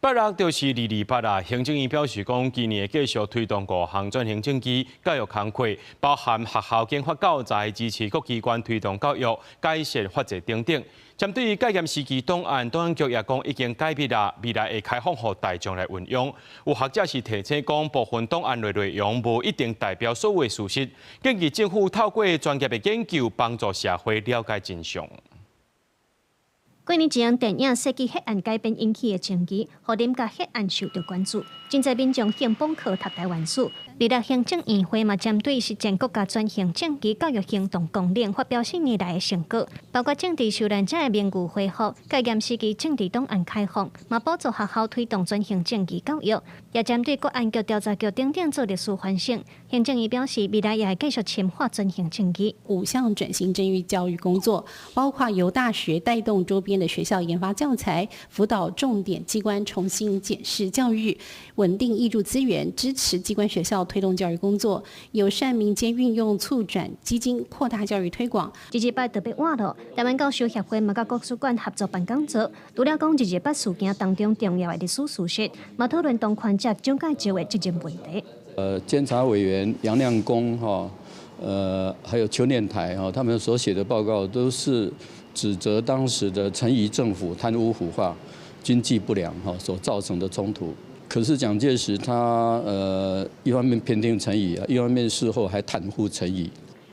拜六就是228啦。行政院表示講，今年會繼續推動五項轉型正義教育工課，包含學校研發教材、支持各機關推動教育、改善法制等等。針對戒嚴時期檔案，檔案局也講已經解密啦，未來會開放予大眾來運用。有學者是提醒講，部分檔案的內容無一定代表所有事實，建議政府透過專業的研究，幫助社會了解真相。幾年前電影《世紀血案》改編引起的爭議，予林家血案受到關注。真濟民眾興捧課讀臺灣史，二六行政院會嘛針對實踐國家轉型正義教育行動綱領發表四年來的成果，包括政治受難者的名譽恢復、戒嚴時期政治檔案開放，嘛補助學校推動轉型正義教育，也針對國安局、調查局等等做歷史反省。行政院表示，未來也會繼續深化轉型正義。五項轉型正義教育工作，包括由大學帶動周邊的學校研發教材，輔導重點機關重新檢視教育，穩定挹注資源，支持機關學校推動教育工作，友善民間運用促轉基金擴大教育推廣。228特別活動，臺灣教授協會嘛佮國史館合作辦講座，除了講二二八事件當中重要的歷史事實，嘛討論當權者蔣介石的責任問題。監察委員楊亮功哈，還有邱念台哈，他們所寫的報告都是指責當時的陳儀政府貪污腐化、經濟不良哈所造成的衝突。可是蔣介石他一方面偏聽陳儀啊，一方面事後還袒護陳儀。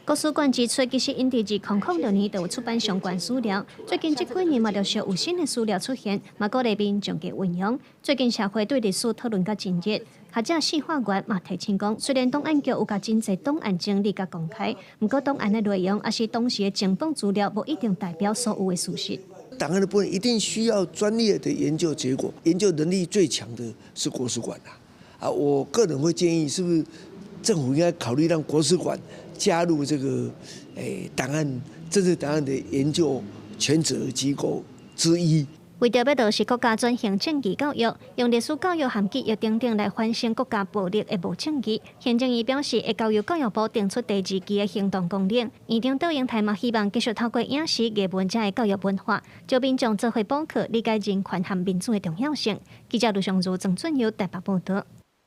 國史館指出，其實𪜶佇2006年就有出版相關資料，最近這幾年嘛陸續有新的資料出現，嘛鼓勵民眾去運用。最近社會對歷史討論較真熱，學者四化元嘛提醒講，雖然檔案局有共真濟檔案整理佮公開，毋過檔案的內容抑是當時的情報資料，無一定代表所有的事實。檔案的部分一定需要專業的研究結果，研究能力最強的是國史館啊！啊，我個人會建議，是不是政府應該考慮讓國史館加入這個檔案政治檔案的研究權責機構之一。為著欲落實國家轉型正義教育，用歷史教育和記憶等等來反省國家暴力的無正義。行政院表示，會交由教育部定出第二期的行動綱領。院長竇英台嘛希望繼續透過影視、藝文這的教育文化，招民眾做伙補課，理解人權和民主的重要性。記者盧尚如、曾俊佑台北報導。